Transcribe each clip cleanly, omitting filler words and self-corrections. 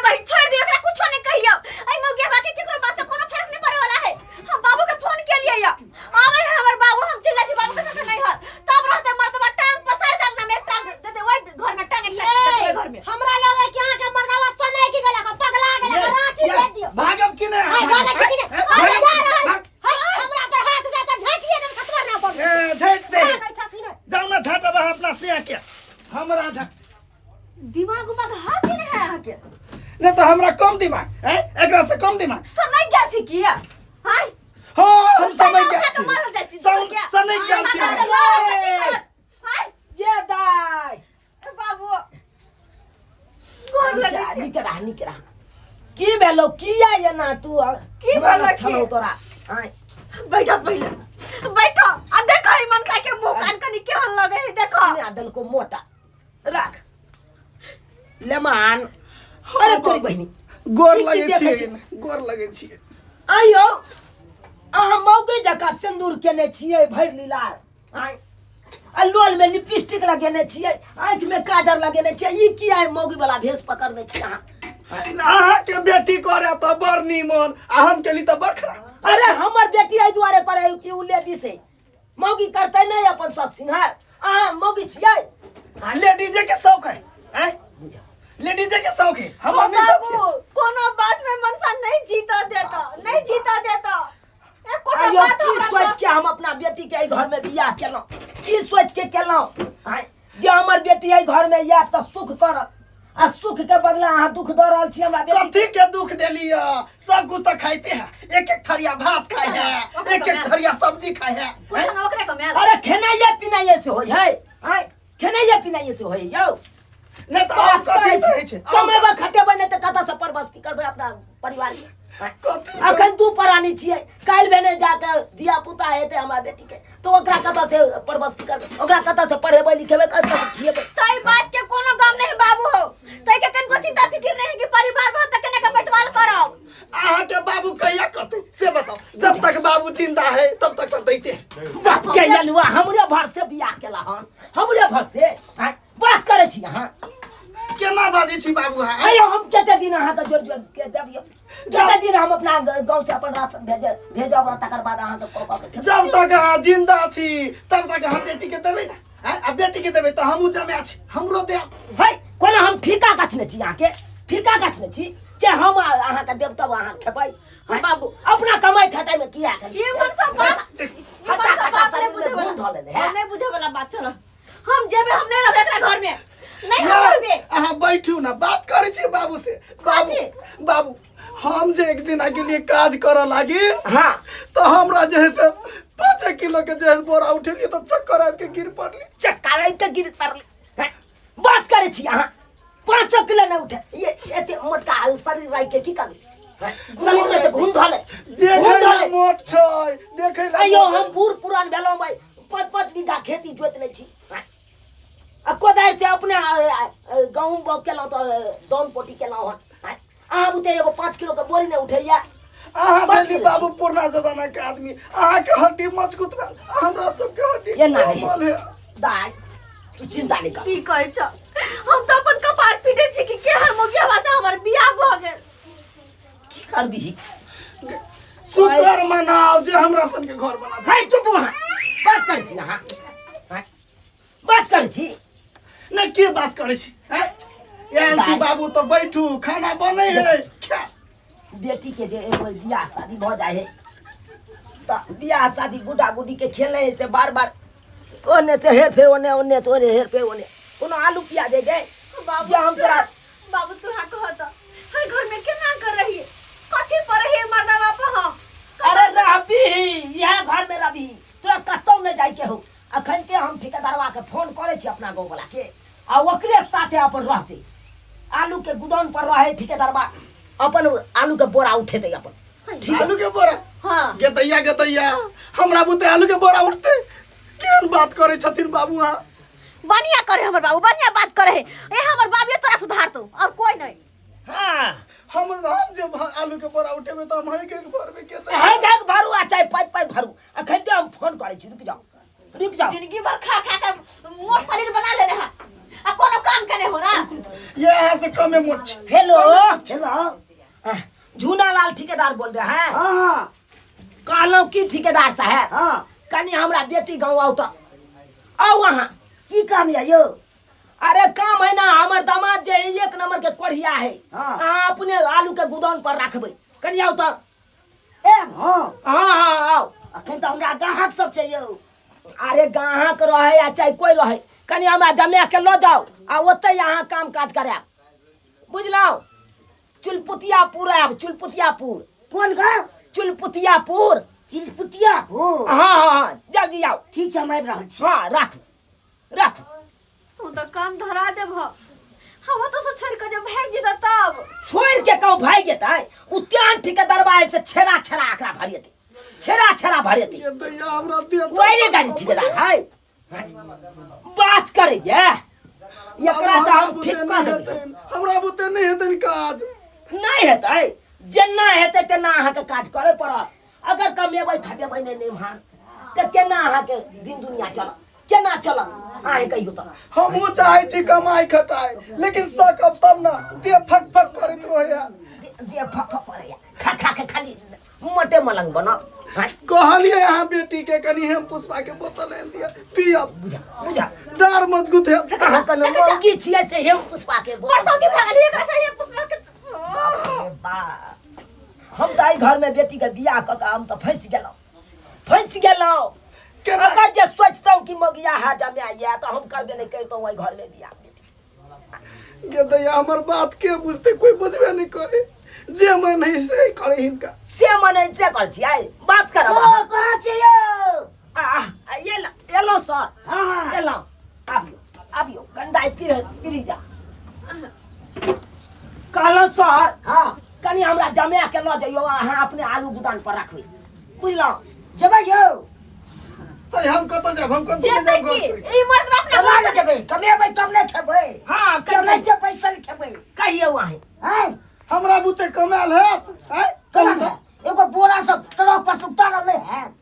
बहिन, छोड़ दियो एकरा, कुछो नहीं कहियो। एहि मौगिया बाकी केकरो बात से कोनो फर्क नहीं पड़े वाला है। हम बाबू के फोन के लिए या आवे है हमर बाबू, हम चिल्ला छी बाबू के साथ नहीं है तब रहते मर्दबा टांग पसार के अंगना में एक टांग दे दे, वही घर में टांग एक ए, घर में। हमरा लगे कि अहाँ के मर्दावा सने की गेला का पगला गेला का रांची भेज दियो। भागब कि नहीं? हाय, भागै छी कि नहि? भागब, हम जा रहल भाग। हाय, हमरा पर हाथ उठा के झाँकिए देब खतवा ना पड़। ए, झाँटि दे। भागै छऽ कि नहि? जाउ ना झाँटब अहाँ अपना सिया के, हमरा झाँट दिमाग उमाग हा कि नहीं है अहाँ के? नहीं तो हमरा कम दिमाग है, एकरा से कम दिमाग। समय गेल छी किया हाय? हाँ, हम समझ पैसा गेल उठा के छी। मारल जाइ छी, सम समझ गेल छी। माता के लड़ब तऽ की करत हाय? ये दाई। ए बाबू, गोर लगै छी। नीक रह, नीक रह। की भेलो? किया एना तू? की भेलो की? छलौ तोरा आँय? बैठो, पहिले बैठो आ देखो ई मनसा के मुंह कान कनी केहन लगे है, देखो। माय देलको मोटा राख लेमान। अरे तोरी बहिनी, गोर ई की लगै देखै छियै, गोर लगै छियै। आइयो अहाँ मौगे जकाँ सिन्दूर केने छियै भरि लीलार, आँय, आ लोल में लिपस्टिक लगेने छियै, आँखि में काजर लगेने छियै। ई की आइ मौगी वाला भेष पकड़ने छी अहाँ? अहाँके बेटी करे तऽ बड़ नीमन आ हम केली तऽ बड़ खराब। अरे हमर बेटी एहि दुआरे करे कि उ लेडीज है, मौगी करतै नहि अपन शौक सिंहार। अहाँ मौगी छियै। लेडीजे के शौक है, आँय? लेडीजे के शौक है, हमर नहीं शौक बाबू है। कोनो बात में मनसा नहीं जीता देता, नहीं जीता देता एकोटा आइयो बात। की हमरा सोच के हम अपना बेटी के एहि घर में बियाह केलहुँ? की सोच के केलहुँ आँय? जे हमर बेटी एहि घर में आयत तऽ सुख करत, आ सुख के बदला अहाँ दुख दऽ रहल छी हमरा बेटी के। कथी के दुख देली है? सब कुछ तो खाते हैं, एक एक थरिया भात खाए है, एक एक थरिया सब्जी खाए है। पूछो ना ओकरे को मेल। अरे खेनाइए पिनाइए से होइ है आँय? खेनाइए पिनाइए से होइ यौ? नहीं तो और कथी से होइ छै? कमेबै खटेबै नहि तऽ कतऽसँ परबस्ती करबै अपना परिवार में? कथी? अखन दू प्राणी छियै, काल्हि भेने जाके धिया पुता हेतै हमरा बेटी के तऽ ओकरा कतऽ से परबस्ती करबै? ओकरा कतऽ से पढ़ेबै लिखेबै? कतऽ से खिएबै? तई बात के कोनो गम नहीं बाबू हो, तई के कनको चिंता फिकिर नहीं कि परिवार भर तक केना के बैठवाल करब। अहाँ के बाबू कहिया करते से बताओ? जब तक बाबू जिंदा है तब तक तो दैते हैं। बाप के यलुआ, हमरे भर से बियाह केला हन, हमरे भर से आँय, बात करै छी अहाँ? केना बाजै छी बाबू अहाँ? अयो हम कते दिन अहाँके जोड़ जोड़ के देबियो? कते दिन हम अपना गाँव से अपन राशन भेज भेजब आ तकर बाद अहाँके कऽ कऽ के खेबै? जब तक अहाँ जिंदा छी तब तक अहाँ बेटी के देबै ना, आँय? आ बेटी के देबै तऽ हमहूँ जमा छी, हमरो देब। है कोना हम ठीका गछने छी अहाँके? ठीका गछने छी जे हम अहाँके देब तब अहाँ खेबै? हाँ बाबू। अपना कमाई खटाई में किया करी? ये मन सब बात, ये मन हटा सब खटा बात नहीं शरीर में बुझे घूम धऽ लेने वाला है। नहीं बुझे वाला बात। चलो हम जेबे, हम नहीं रहबे एकरा घर में, नहीं हम ना, रहबे। अहाँ बैठू ना, बात करै छी बाबू से। बाबू, कथी? बाबू, हम जे एक दिन के लिए काज करऽ लागी तऽ हमरा जे है से 5 किलो के जे है बोरा उठेलियै तऽ चक्कर आबि के गिर पड़ली। चक्कर आबि के गिर पड़ली हैं? बात करै छी अहाँ, 5 किलो नहि उठे, ये एते मोटका शरीर राखि के की करबै हैं? शरीर में तऽ घूम धऽ ले, देखै घूम धऽ ला ले। मोट छै, देखै ला अयो मोट। हम बूढ़ पुरान भेलहुँ भाई, 5-5 बीघा खेती जोति लै छी हैं? आ कोदारि से अपने गहूँम बाउग केलहुँ तऽ दौन पोटी केलहुँ हन हैं? अहाँ बुते एगो 5 किलो के बोरी नहि उठैया। अहाँ बात भेली करै बाबू पुरना जमाना के आदमी, अहाँ के हड्डी मजबूत भेल, हमरा सबके हड्डी एना नहि। कोमल है। दाइ, तू चिंता नहि कर। की कहै छ? हम तऽ अपन कपार पीटे छी कि केहन मुखिया से हमर बियाह भऽ गेल। की करबिही? शुक्र मनाओ जे हमरा सबके घर बना। है चुप अहाँ, बात करै छी अहाँ हैं? बात करै छी? नहि, के बात करै छी हैं? आयल छी दाइ। बाबू तऽ बैठू, खाना बनै है, खायब। बेटी के जे एक बेर बियाह शादी भऽ जाइ है तऽ बियाह शादी गुड्डा गुड्डी के खेल है से बार बार ओने से हेर फेर ओने, ओने से ओने, हेर फेर ओने। कोनो आलू प्याज है गे? बाबू, जे हम तोरा बाबू, तू हाँ कह तऽ हर घर में केना कर रही, कथी पर रही मर्दा बाप हम? अरे रहबी, इएह घर में रहबी, तोरा कतौ नहि जाइके हो। अखन के हम ठेकेदारवा के फोन करै छी अपना गाँव वाला के, आ ओकरे साथे अपन रहते, आलू के गोदाम पर रहे ठेकेदारवा, अपन आलू के बोरा उठेतै अपन। ठीक है? आलू के बोरा? हाँ। गेदैया, गेदैया, हमरा बुते आलू के बोरा उठते? केहन बात करै छथिन बाबू अहाँ? बढ़िया करे हमर बाबू, बढ़िया बात करे है। ए हमर बाबू तोरा सुधार तो और कोई नहीं। हम जे आलू के बोरा उठेबै तऽ हम हइके के भरबै के? है गाय भरू आ चाहे पाँच पाँच भरू। अखन ते हम फोन करै छी, रुक जाओ, रुक जाओ। जिंदगी भर खा खा के मोट शरीर बना लेने है आ कोनो काम के हो ना। ये अहाँ से कमे मोट छी। हेलो। हेलो। झूना लाल ठेकेदार बोल रहे हैं? हाँ हाँ। कहलहुँ की ठेकेदार साहब? हाँ। कनी हमरा बेटी गाँव आउ तऽ आउ अहाँ। की काम यऽ यौ? अरे काम है ना, हमर दामाद जे है, एक नंबर के कोढ़िया है। हाँ। अहाँ अपने आलू के गोदाम पर रखबै, कनी आउ तऽ। ए हाँ। हाँ हाँ आउ। अखन तऽ हमरा ग्राहक सब छै यौ। अरे ग्राहक रहे या चाहे कोई रहे, कनी हमरा जमा के लऽ जाउ आ ओतहि अहाँ काम काज करायब, बुझलहुँ? चुलपुतियापुर आयब, चुलपुतियापुर। कोन गाँव? चुलपुतियापुर। चुलपुतियापुर? हाँ हाँ हाँ, जल्दी आउ। ठीक छै, हम आबि रहल छी। हाँ राखू राखू। तू तो काम धरा देब, हम तो से छोड़ के जब भाग जेता तब। छोड़ के कहूँ भाग जेतै? उ त्यान ठेकेदारबा है से छेड़ा छेड़ा एकरा भरेतै, छेड़ा छेड़ा भरेतै। ये दैया हमरा दे तऽ। वही गाड़ी ठेकेदार है बात करैया, एकरा तऽ हम ठीक कऽ देबै। हमरा बुते नहि हेतनि काज। नहि हेतै, जेना हेतै तेना अहाँके काज करय पड़त। अगर कमेबै खटेबै नहि निमहान तऽ केना अहाँके दिन दुनिया चलत, केना चलत अहाँ कहियौ तऽ? हमहूँ चाहै छी कमाइ खटाइ, लेकिन सकब तब ने, देह फक फक करैत रहैया। देह फक फक करैया, खा खा के खाली मोटे मलंग बनब। हाँ। कहलियै अहाँ बेटी के कनी हम पुष्पा के बोतल आनि दिअ, पियब। बुझा बुझा। डाँड़ मजबूत हेत। अहाँ कोनो मौगी छियै से हेम पुष्पा के बोतल? परसौती भए गेल एकरा से हेम पुष्पा के। बाप रे बाप, हम तऽ एहि घर में बेटी के बियाह कऽ के हम तऽ फँसि गेलहुँ, फँसि गेलहुँ। केना? अगर जे सोचतहुँ कि मौगिया हा जमाय यऽ तऽ हम करबे नहि करितहुँ एहि घर में बियाह बेटी। गे दैया, हमर बात के बुझते? कोई बुझबे नहीं करे, जे मन है से करे हिनका। से मन है से कर छियै, बात करब यौ, अहाँ। कहाँ छियै यौ? आ, आ, एलहुँ सर। हाँ, हाँ। एलहुँ, आबियौ आबियौ, गंडाइ पीर पीरी जा। कहलहुँ सर। हाँ। कनी हमरा जमा के लऽ जइयौ, अहाँ अपने आलू गोदाम पर रखबै, बुझलहुँ? जेबै यौ? अरे हम कतऽ जायब, हम कतऽ जेतै जायब की घर छोड़ि के? ई मर्द अपना केना घर नहि जेबै? कमेबै तब ने खेबै। हाँ, केना कहियौ। जे पैसा ने खेबै। कहियौ अहाँ। आँय? हमरा बुते कमायल हैत? आँय? केना ने? एगो बोरा सब ट्रक पर से उतारल नहि हैत?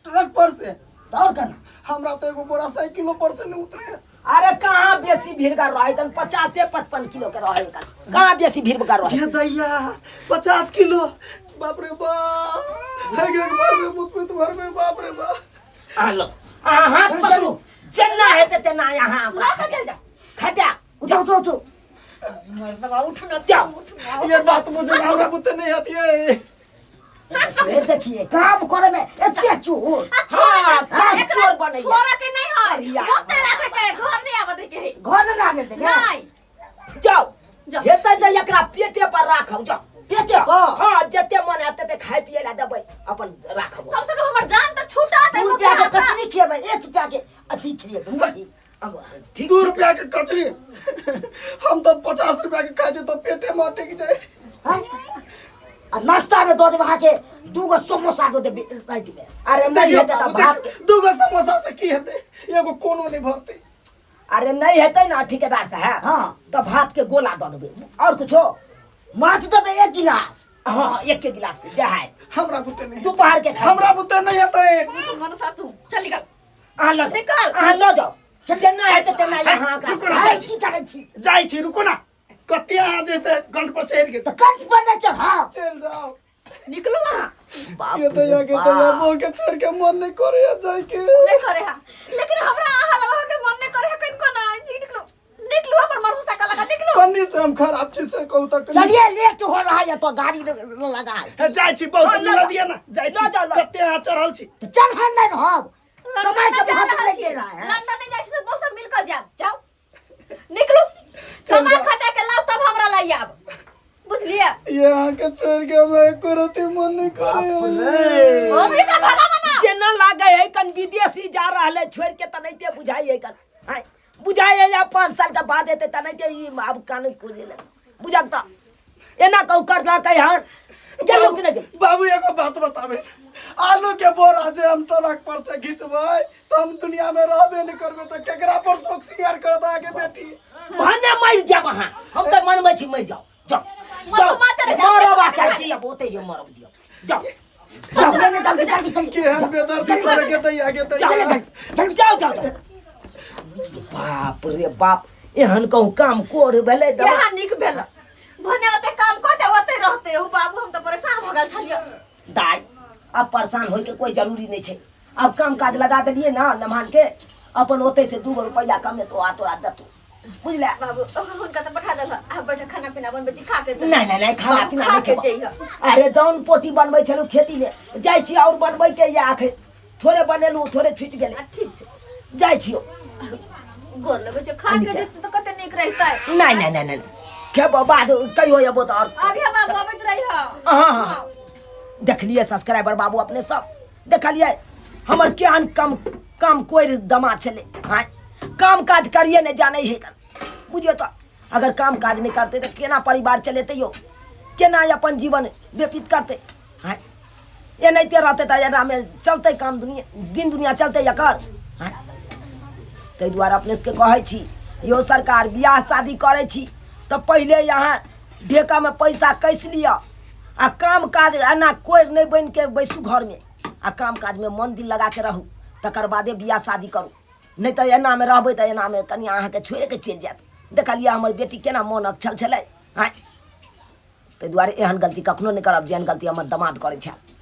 ट्रक पर से? तऽ आओर केना? हमरा तऽ एगो बोरा साइकिलो पर से नहीं उतरे। अरे कहाँ बेसी भीड़ का रहे कन, 50-55 किलो के रहे कन, कहाँ बेसी भीड़ का रहे? ये दैया 50 किलो, बाप रे बाप, है गे बाप रे, मुत मुत भर में, बाप रे बाप। अहाँ लो, अहाँ हाथ पकड़ू, जेना हेतै तेना यहाँ लऽ कऽ चलि जाउ। खटा। उठो उठो उठो। मर्दबा उठ न। जाओ। उठ न। ये बात मुझे हमरा बुते नहीं आती है। ए देखिए, काम करे में एते चोर। हाँ, काम चोर बनैया। छोड़ा के नहीं है, बढ़िया। ओते राखे के घर नहीं आबे दे के है। घर नहीं आबे दे के? नहीं। जाओ। जाओ। हेतै तऽ एकरा पेटे पर राखब, जाओ। पेटे पर? हाँ, जते मन हेतै तते खाय पिए ला देबै, अपन राखब। कम से कम हमर जान तऽ छूटा 2 रुपया के कचरी खिएबै, 1 रुपया के अथी खिएबै, मुरही। अब ठीक। 2 रुपया के कचरी हम तो 50 रुपया के खाइ छी तो पेटे में अटक जाए। हैं? आ नाश्ता में दऽ देब अहाँके 2 गो समोसा दऽ देब राति में। अरे नहीं देखियौ हेतै तऽ बाबू, भात देखियौ, 2 गो समोसा से की हेतै? एगो कोनो नहीं भरतै। अरे नहीं हेतै ना ठेकेदार साहब, हाँ। तऽ भात के गोला दऽ देबै, और कुछो? माछ देबै 1 गिलास। हाँ, 1 के गिलास जे है। हमरा बुते नहीं। दोपहर के खाइ। हमरा बुते नहीं हेतै। मनसा तू चल निकल। अहाँ लऽ जाउ। निकल। अहाँ लऽ जाउ, जेना हेतै तेना यहाँ एकरा। रुको ना, आइ जाइ छी। की करै छी? जाइ छी, रुको ना। कते अहाँ जैसे कंठ पर चढ़ि गेल। तऽ कंठ पर नहि चढ़ाउ। चलि जाउ। निकलू अहाँ। बाप के दैया, के दैया, बहू के छोड़ के मन नहीं करे है जाय के। नहीं करे है, लेकिन हमरा अहाँ लग रह के मन नहीं करे है कनिको ना। जी निकलू निकलू, अपन मनहुसा का लगा निकलू। कन्नी से हम खराब छी से कहू तऽ कनी। चलिए, लेट हो रहा है तो गाड़ी लगा। हे, जाइ छी, बहू से हाँ, लऽ मिला जाउ। दिअ ना, जाइ छी। लऽ जाउ, लऽ। कते अहाँ चढ़ल छी? तऽ चल, हम नहीं रहब, समय के लंदन जा महत्व रहल नहीं छी। दे रहा है। लंदन नहीं जाइ छी से बहू से मिल कऽ जायब। जाओ निकलू, समय खटा के लाओ तब हमरा लाई आब, बुझलिए? ये अहाँ के छोड़ के हमरा एको रत्ती मन नहीं करे। हम एकर भगा मना। जेना लागे है कन विदेशी जा रहल है छोड़ के, तनैते बुझाइ है कन। आँय, बुझाइ है या 5 साल के बाद एते तनैते ई आब कान खोजे लग बुझक तऽ एना कहू कर लकै हन, गेलौ कि नहि गेलौ? बाबू एगो बात बताबे, आलू के बोरा जे हम ट्रक पर से घिचबै तऽ हम दुनिया में रहबे नहीं करबै, तऽ केकरा पर शोक श्रृंगार करत अहाँके बेटी? भने मरि जायब अहाँ, हम तऽ मनबै छी मरि जाउ, जाउ। मरब जाउ। मात्र जाउ। मरब चाहै छी अब ओतै जे मरब जियब, जाउ। जाओ, नहीं, जल्दी जल्दी चलिए। केहन बेदर्दी सर के दैया के दैया। चलिए, जल्दी। जाओ जाओ जाओ। बाप रे बाप, एहन कहूँ काम कोर भेलै दवा- यहाँ नीक भेल भने ओते काम करते ओते रहते ओ बाबू हम तऽ परेशान भऽ गेल छलियै दाइ अब परेशान होइके कोइ जरूरी नहि छै अब काम काज लगा देलियै ने नमहान के अपन ओतै से 2 गो रुपैआ कमेतो आ तोरा देतो बुझले बाबू हुनका तऽ पठा देल आब बैठ खाना पीना बनबै छी खा के नहीं नहीं नहीं खाना बाबू, पीना खा नहीं के खेबो। जइह अरे दाउन पोटी बनबै छलहुँ खेती में जाइ छी और बनबै के या आखिर थोड़े बनेलहुँ थोड़े छुटि गेलै ठीक छै जाइ छियौ गोर लगै छै खा के जेतै तऽ कते नीक रहितै नहीं नहीं नहीं नहीं खेबो बाद कहियो एबो तऽ और अभी हम बाबू अबैत रही हाँ हाँ हाँ देखलियै सब्सक्राइबर बाबू अपने सब देखलियै हमर केहन कम कम कोइ दमा छलै हाँ काम काज करिए नहि जानै है बुझियौ तऽ अगर काम काज नहि करतै तऽ केना परिवार चलेतै यौ केना अपन जीवन व्यतीत करतै हाँ एनाहिते रहतै तऽ एकरामे चलतै काम दुनिया दिन दुनिया चलतै एकर हाँ ताहि दुआरे अपने सबके कहै छी यौ सरकार बियाह शादी करै छी तऽ पहिले यहाँ ढेकामे पैसा कसि लिअ आ काम काज एना कोइ नहि बनि के बैसू घरमे आ काम काजमे मन दिल लगा के रहू तकर बादे बियाह शादी करू नहि तऽ एनामे रहबै तऽ एनामे कनिया अहाँके छोड़िके चलि जायत देखलियै हमर बेटी केना मोन अक्षल छलै आँय ताहि दुआरे एहन गलती कखनो नहि करब जेहन गलती हमर दमाद करै छल।